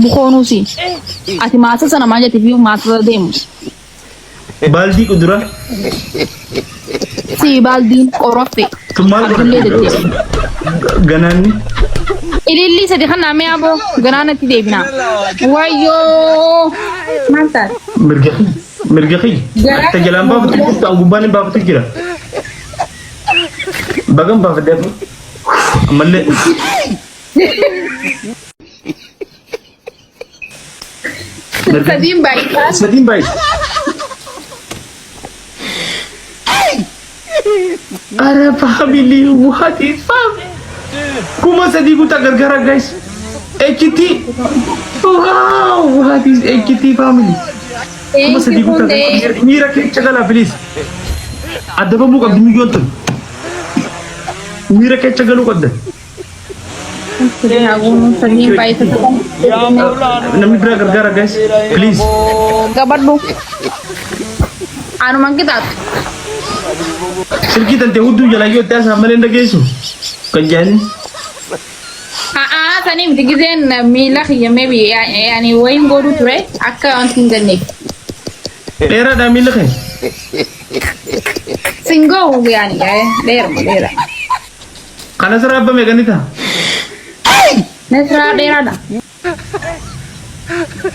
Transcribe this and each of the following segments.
Bukoonuu si. Ati maasa sana maal jette fi maasa deemu. Baaldii kuduraa. Si baaldiin qoroffe. Tun maal Abdullee godhatti? deddeebi. Ganaanni. Ilillii sadi kan naamee aboo ganaanatti deebina. Wayyoo. Maal taate? Mirga kiyya. Mirga kiyya. Garaa Ta jalaan baafatu jirtu an gubbaan hin baafatu jira. Bagan baafadhe amma. Ammallee. Mirga Sadiin baay'isaa. Sadiin baay'isa. Ara family, what is family? 3000 guutaa gargaara guys. HT. Wow, what is HT family? Kuma Thank you sadii guutaa Hundee. gargaara. Miira keessa galaa please. Adabamuu qabdi miyyoon tun. Miira keessa galuu qabda. Sadiin baay'isa. Namni biraa gargaara guys. Please. Gabadhu. Anuman qixaatu. Silkii tantee hudduu jalaa yoo itti haasa'an malee hin dhageessu. Kan jedhani. A'aa sanii miti gizeen miila kiyya maybe yaani wayin godhu ture akka wanti hin ganneef. Dheeraadhaa miilli kee. Singoo yaani dheeruma dheera. Kana sirraa abba meeqa ni ta'a? Nasraa dheeraadha.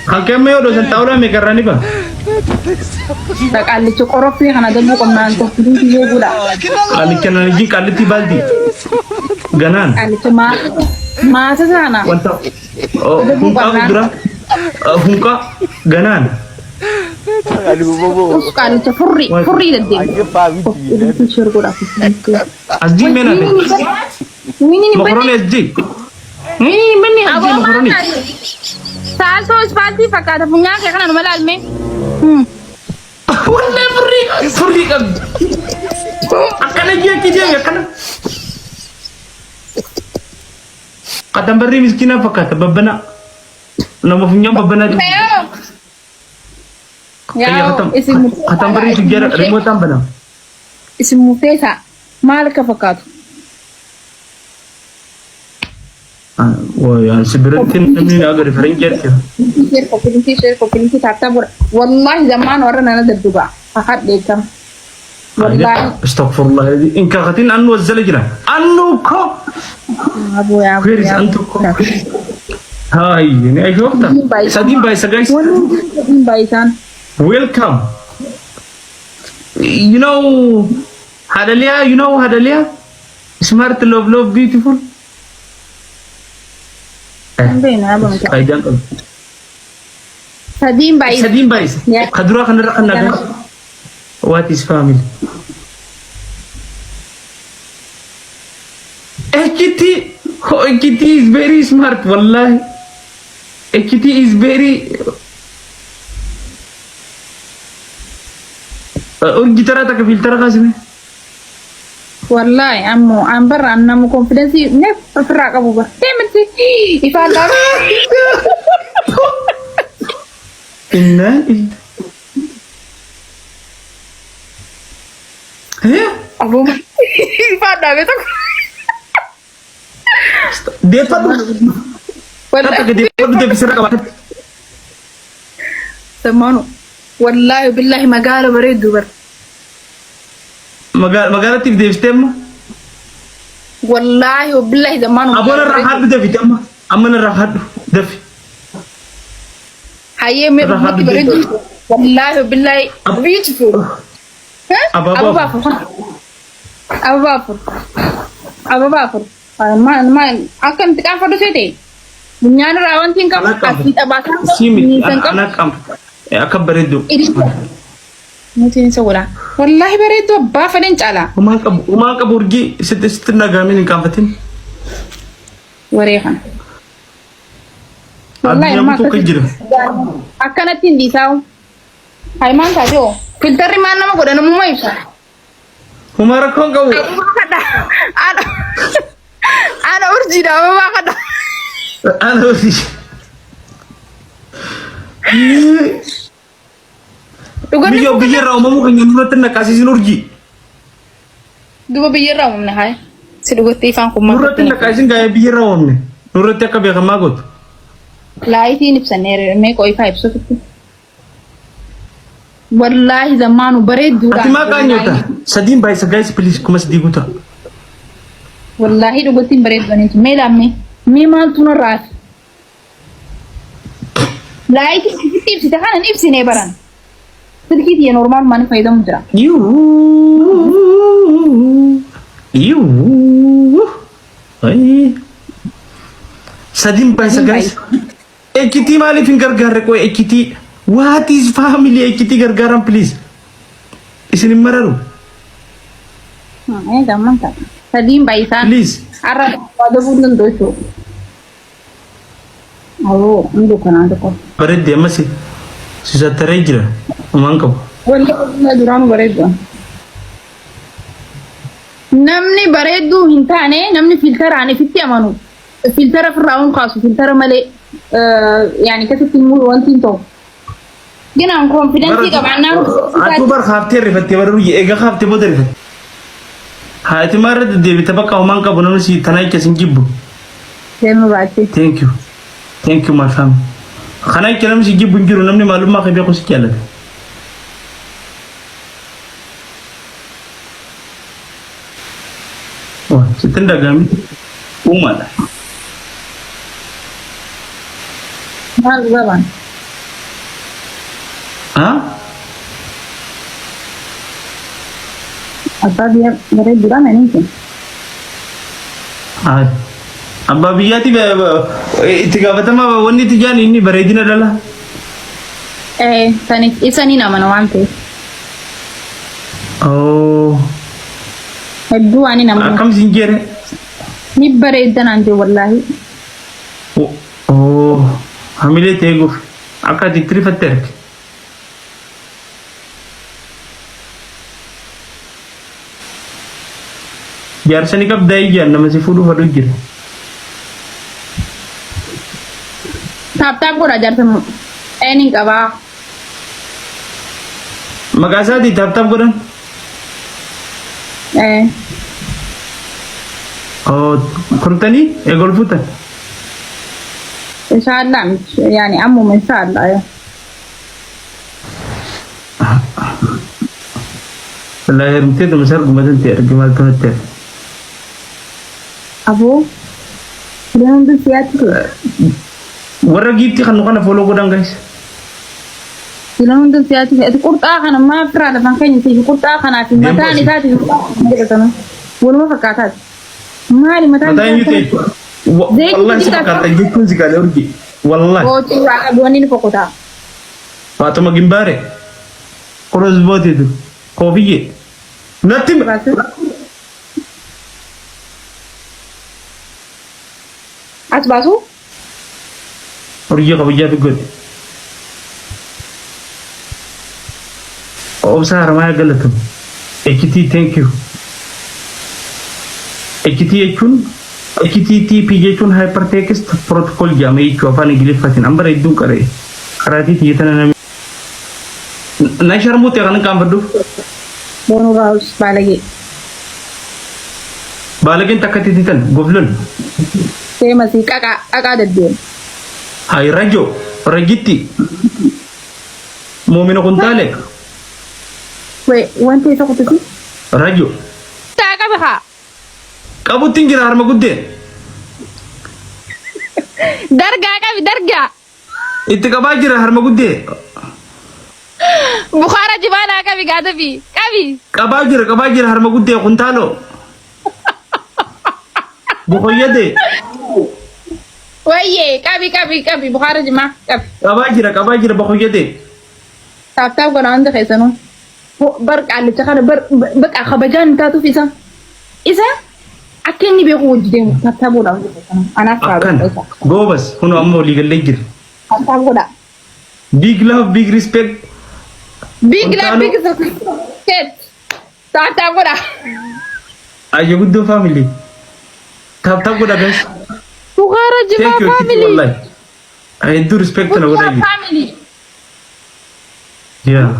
Kan kee amma yoo dhoosan xaawulaa meeqa irraa ni ba'a? Qaallicha qoroffii kana dalbuu qabnaan koffiduu yoo godha. Qaallicha nan ijjiin qaallittii baaldii. Ganaan. Qaallicha maasa sana. Wanta hunqaa kuduraa. Hunqaa ganaan. Us qaallicha furrii furrii deddeebi. Koffiduu share godha. Asjii mee naaf. Mokoroonii asjii. Manni asjii mokoroonii. Saaltoo ispaaltii fakkaata funyaan kee kana numa laalme. Wallee furrii furrii qabdi. Akkana jeetti deemi akkana. Qaxambarrii miskiinaa fakkaata babbanaa. Nama funyaan babbanaa jiru. Yaa isin Qaxambarrii tujjara rimootaan banama. Isin murteessaa maal akka fakkaatu. Waayaan si biratti namni na agare faranjii argina. Share koppilinkii share koppilinkii taattaa godha. Wallaahi zammaan warra nana dadduba. Kakadhe kam. Wallaahi. Astaghfirullah. In kakatin annu wazzala jira. Annu ko. Aboo yaa Where is antu ko? Hi, ni ashokta. Sadiin baay'isa guys. Wanni baay'isaan. Welcome. You know Hadalia, you know Hadalia? Smart, love, love, beautiful. Hin beeknu yaa bamta. Faayidaan qabu. Sadiin baay'isa. Sadiin baay'isa. Yeah. Ka duraa kanarra kan nagaa. What is family? HT, oh, HT is very smart, wallahi. HT is very Urji taraa takka fiiltara kaasime. Wallaahi ammoo an barra an nama konfidensii neef ofirraa qabu bara. Deemti ifaan dhaaba. Inna illa. Eh? Aboo ifaan dhaabe tokko. Deeffadhu. Wallaahi Takka deeffadhu deebisirra qaba. Sammaanu wallaahi billaahi magaala bareedduu bara. Magaalattiif deebistee amma? Wallaahi billaahi zammaanu Aboo narraa haadhu dafi amma. Amma narraa haadhu dafi. Hayyee mee Narraa haadhu dhugumatti bareedduu. Wallaahi billaahi beautiful. Abaaboo Ababaa afur. Ababaa afur. Ababaa afur. Maal maal akka itti qaanfadhu seete. Funyaan irraa wanti hin qabu. Ana qabu. Asii xabaasaa hin qabu. Sii miti Miisa hin qabu. ana qabu. Akka bareeddu. Iricha. Nuti hin godha. Wallaahi bareedduu abbaa fedhan caalaa. Homaa qabu homaa qabu urjii sitti sitti nagaamin hin qaanfatin. Waree kana. Wallaahi Addunyaa nama guutuu kan jira. akkanatti hin dhiisaa'u. Hayimaan taatee hoo. Filtarri maal nama godha namummaa ibsa. Homaa rakkoon qabu. Ababaa kadha. Ana ana urjiidha ababaa kadha. Ana urjii. Dhuganni Biyya biyya irraa uumamuu keenya nurratti naqaasisin urjii. Duba biyya irraa uumamne haaya. Si dhugattee ifaan kun maal Nurratti naqaasisin gaa'ee biyya irraa uumamne. Nurratti akka beekamaa gootu. Laayitiin ibsanne mee qoyifaa ibsuufitti. Wallaahi zammaanu bareedduudha. Ati maa qaanyoota? Sadiin baay'isa guys please 3000 guutaa. Wallaahi dhugattiin bareeddu. Mee laammee mee maaltu narraa hafe? Laayitii itti ibsite kana hin ibsine baran. Silkii tiyya normaal maaliif fayyadamu jira? Yuu. Yuu. Ay. Sadiin baay'isa guys. Ejjitii maaliif hin gargaarre qoy ejjitii? What is family ejjitii gargaaran please? Isin hin mararu. Ee gamman ta'a. Sadiin baay'isaan. Please. Har'a waa dabuu hin danda'u jechuudha. Awoo hundi kanaa tokko. Bareeddi ammas si sattaree jira. Homaan qabu. Wanti duraanuu bareeddu. Namni bareedduu hin taane namni filteraan ifitti amanu filtera ofirraa hin kaasu filtera malee yaani akkasitti immoo wanti hin ta'u. Ginaan confidence qabaannaan Atuu bar kaaftee rifattee bara ruyye eega kaaftee booda rifatte. Haati maarra deddeebite bakka homaan qabu namni si tanaa jecha sin jibbu. Deemu baate. Thank you. Thank you my family. Kana jecha namni si jibbu hin jiru namni maalummaa kee beeku si jaallata. Waa sitti hin dhaga'amin uumaadha. Maal qabaan? Haa? Abbaa biyya bareedduudha maniin kun. Haa. Abbaa biyyaatti itti gaafatamaa wanni itti jaan inni bareedina dhala. Eh, saniif isaniin amana waan ta'eef. Oh. Hedduu waan hin amanu. Akkam siin jedhe? Ni bareedda naan jedhu wallaahi. Oh. Hamilee ta'ee guuf akka ati itti rifatte arge. Jaarsa ni qabdaa ijaan nama si fuudhuuf aduu jira. Tap tap godha jaarsa een hin qabaa. Maqaa isaatii tap tap godhan. Eh. Oh, turtanii eega ol fuutan. Inshaallah miti yaani ammuma inshaallah yoo. Wallaahi heerumtee tuma sarguma tanti arge maaltu natti hafe. Aboo. Fileen hundi siyaatti ture. Warra giiftii kan nu kana follow godhan guys. Fileen hundi siyaatti ture. Ati qurxaa kana maaf irraa lafan keenya siif qurxaa kanaa fi Deemu mataan asii. isaati jedhatanu. Waluma fakkaataati. Maali mataan Mataa eenyu isaa ta'e? Zeeyitii Wallahi si xiqqaa fakkaata jechuun si galee urji. Wallahi. Kootii waa qabu wanni ni fokotaa. Faaxuma gimbaare. Cross booteetu. Koofiyyee. Natti As baasuu? Urjii kabajaa fi godhe. Obsa harmaa galatu. HT thank you. HT jechuun HTTP jechuun hypertext protocol jedhama jechuu afaan Ingiliffaatiin. An bara hedduun qara'e. Qaraatii tiyya tana namni. Na sharmuutti kan hin qaanfadhuuf. Boonuu raawus baalagee. Baalageen takka itti tan goflon. Seemasii qaqaa qaqaa deddeemu. Hay rajo rajitti. Muumina kuntaale Wee wanti isa kutusi. rajo. Taa qabi haa. Qabutti hin jira harma guddee. Dargaa qabi dargaa. Itti qabaa jira harma guddee. Bukaara jibaanaa qabi gaadafi qabi. Qabaa jira qabaa jira harma guddee kuntaaloo. Boqoyyadee. Wayyee qabi qabi qabi bukaara jimaa qabi. Qabaa jira qabaa jira boqoyyadee. Tap tap godha hundi keessanuu. Bar qaallicha kana bar baqa kabajaan hin taatuuf isa. Isa akka inni beeku hojii deemu tap tap godha hundi keessanuu. Anaaf kaa Akkan beeku isa. goobas kunoo amma walii gallee jira. Tap tap godha. Big love big respect. Big love big respect. Tap tap godha. Ayyo guddoo family. Tap tap godha guys. Bukaara jimaa Thank you family. wallahi. Hedduu respect na godha Bukaara jira. family. Yaa.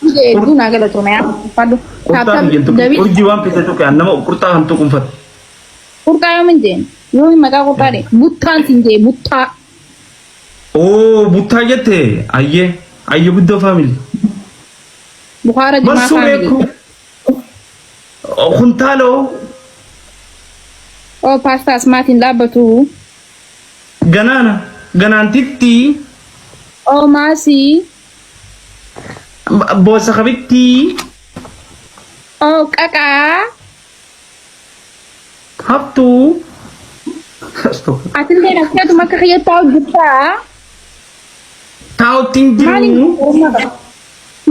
Hedduu naa galatoome yaa. Fadhu. Qurxaa biyyan tuqu. Dabii. Urjii waan fite tuqe an nama qurxaa kan tuqunfatu. Qurxaa yoom hin jeen? Yoo hin maqaa qurxaa dhe. Buttaan sin jee buttaa. Oo, buttaa jette. Ayyee ayyee, guddoo family. Bukaara jimaa Mansuu family. beeku. Kuntaaloo. Oo, paastaa asmaatiin dhaabbatu. Ganaana ganaantitti. Oo, maasii. Boosa kabitti. Oo, qaqaa. Haftuu. Atillee akkatuma akka kiyyattaa hojjettaa. Taa'utti hin Maaliin jiru.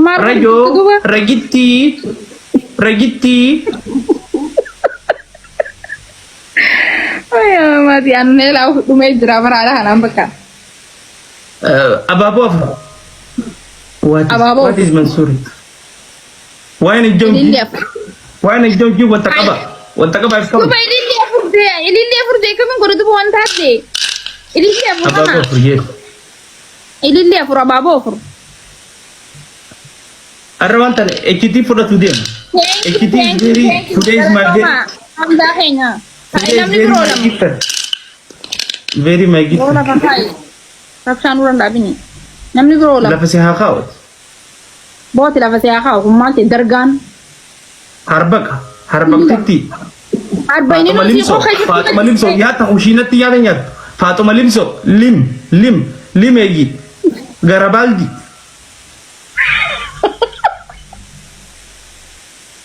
maal Rajoo duba? ragitti ragitti. Maatii annee laa dhumee jira maraadha kanaan bakka. Abaaboo afur. What is, Abaaboo. What is Mansuuri? Waa'een Ilillee ijjoonji. afur. Waa'een ijjoonji wanta qaba. Wanta qaba if qabu. Duba ilillee afur dee, ilillee afur dee, kamiin godhu duba wanta haddee. Ilillee afur Abaaboo kana. afur, yes. Ilillee afur, abaaboo afur. Arra waan tane ejjitii fudhatu deema. Thank you, Ejjitii thank you, very thank you. today is my very Hamdaa keenya. today is Namni very biroo my lama. gifted. Very my Biroo gifted. lafa kaa'i. Rabshaan dura hin dhaabini. Namni biroo lama. Lafa si haa kaa'u. Booti lafa si haa kaa'u kun maal ta'e dargaan. Harbaqa. Harbaqtitti. Arba inni Faaxuma nuti limso. qofa Faaxuma limso. Nyaata kushiinatti nyaata nyaattu. Faaxuma limso. Lim. Lim. Lim eegi. Garabaldi.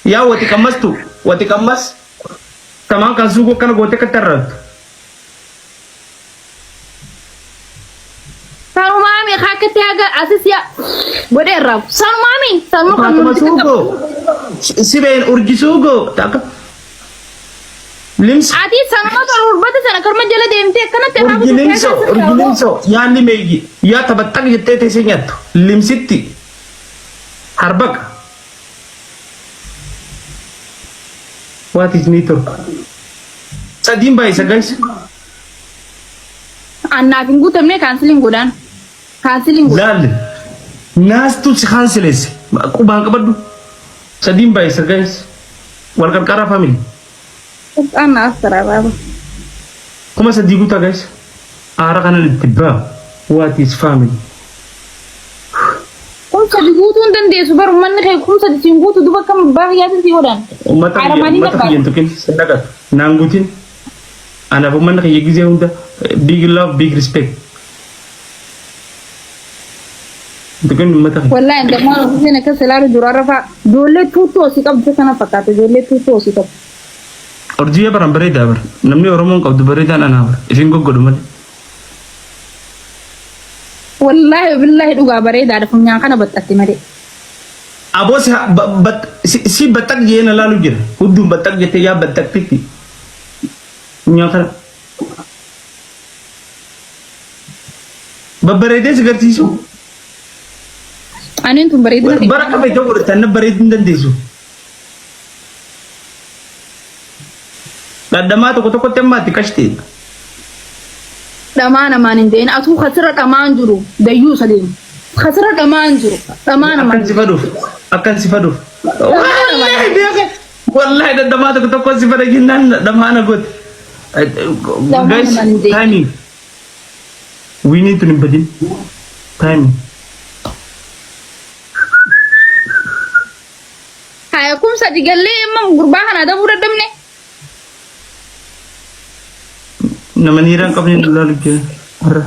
Yaa wati qammastu. Wati qammas. Tamaan kan suuqoo akkana gootee akkatti arraabdu. Sanumaami akkatti haga asis yaa godhee irraa. Sanumaami sanuu kan Faaxuma nuti suuqoo. Sibeen urji suuqoo. Takka. Limso. Ati sanuma kan hurbata sana karma jala deemtee akkanatti irraa Urji limso. Urji limso. Yaa limeeyyi. Yaa tabaxxaq jettee teessee nyaattu. Limsitti. Harbaqa. What is network? Sadiin baay'isa, guys. Annaaf hin guutamne, canceliin godhaan. Canceliin godhaan. Laalle. Naastu si canceleesse. Qubaan qabadhu. Sadiin baay'isa, guys. Wal qarqaraa, family. Anna as taraa baaba. 3000 guutaa, guys. Aara kanan itti baa. What is family? 3000 guutuu hin dandeessu bar, uummanni kee 3000 siin guutu duba akkam baay'aatiin sii godhan. Uummata Aara kiyya maaliin uummata barbaada? kiyya hin tuqin, sadaqatu. Naan guutin. Anaaf uummanni kiyya gizee hunda big love, big respect. Hin tuqin uummata kiyya. Wallaahi dammaa ofiiseen akkas ilaalu dura rafaa ijoollee tuuttoo osii qabdu kana fakkaata, ijoollee tuuttoo osii qabdu. Urjii baran bareedaa bara. Namni Oromoon qabdu bareedaan anaa bara. Isin goggodhu malee. Wallaahi billaahi dhugaa bareedaadha, funyaan kana baxxatte malee. Aboo si baxxaq jee na laalu jira. Hudduun baxxaq jettee yaa baxxaqtitti. Funyaan kana. Babbareedee si garsiisu. Aniin tun bareedina ta'e. Bara akka feete godhatan na bareeduu hin dandeessu. Dhadhamaa tokko tokkotti ammaatti qashti. Dhamaa namaan hin ta'in, atuu kasira dhamaan jiru dayyuu sadeemu. Kasira dhamaan jiru dhamaa namaan. Akkan si faduuf. Akkan si faduuf. Wallaahi beeka. Wallaahi dhadhamaa tokko tokko si fada jennaan dhadhamaa na goote. Guys, namaan hin ta'in. Timing. We need to hin badin. Timing. Haya, 3000 gallee amma gurbaa kana adabuu dadhabne. Nama niira hin qabne nu laalu jira. Har'a.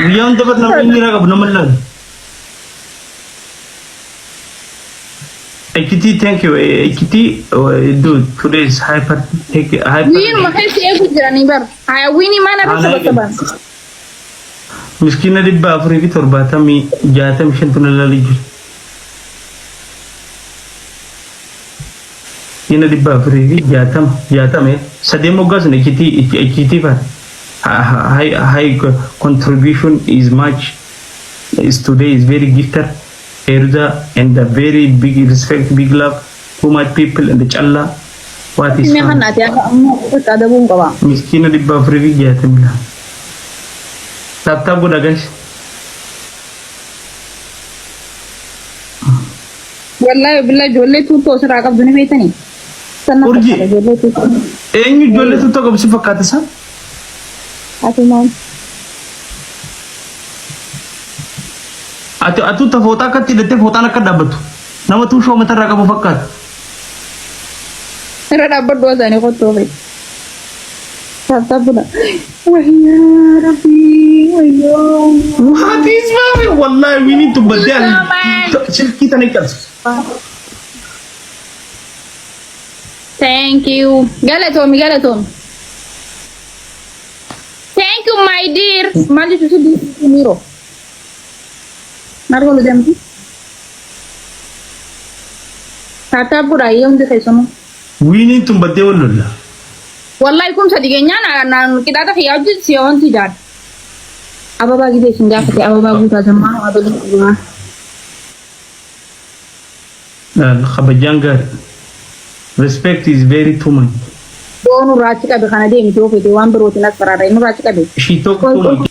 Guyyaa hunda bar namni niira qabu nama hin laalu. HT, thank you. HT, dude, today is hyper, take hyper. Wiinuma keessa eegu jiranii bar. Haya, wiinii maal irra Haala sabasaban. Miskiina 470 65tu na laalu jira. Miskiina 460 60 sadeen moggaasne HT HT faata. High high contribution is much is today is very gifted Eruda and a very big respect, big love, too much people and the challa. What is Mee kan ati akka ammoo ofitti adabuun qaba. Miskiina 462. Tap tap godha, guys. Wallaahi billaa ijoollee tuuttoo osirraa qabdu ni beektanii. Sana Urjii. fakkaata ijoollee tuuta. Eenyu ijoollee tuuta qabu si fakkaata isaa? Atumaan. Ati atuu ta fooxaa akkatti hidhattee fooxaan akka dhaabbattu. Nama tuushoo matarraa qabu fakkaata. Irra dhaabbadhu isaanii qottoo fa'i. Tattabbuna. Wayyaa rabbii wayyoo. What is mami? Wallahi we need to badal. Silkii tana cabsu. Thank you. Galatoomi galatoomi. Thank you, my dear. Maal jechuun si Miro. Maal godhu deemti? Tattabbudha yoo hundi keessanuu. We need to baddee wal lolla. Wallahi 3000 geenyaan naan qixaaxa kiyyaa hojii si wanti jaan. Ababaa gidee isin gaafate ababaa guutaa zammaa abaluu dhugaa. Kabajaan gaarii. Respect is very too much. Yoo nurraa achi qabe kana deemti yoo fete waan birootiin as faraara nurraa achi qabe. She talk too much.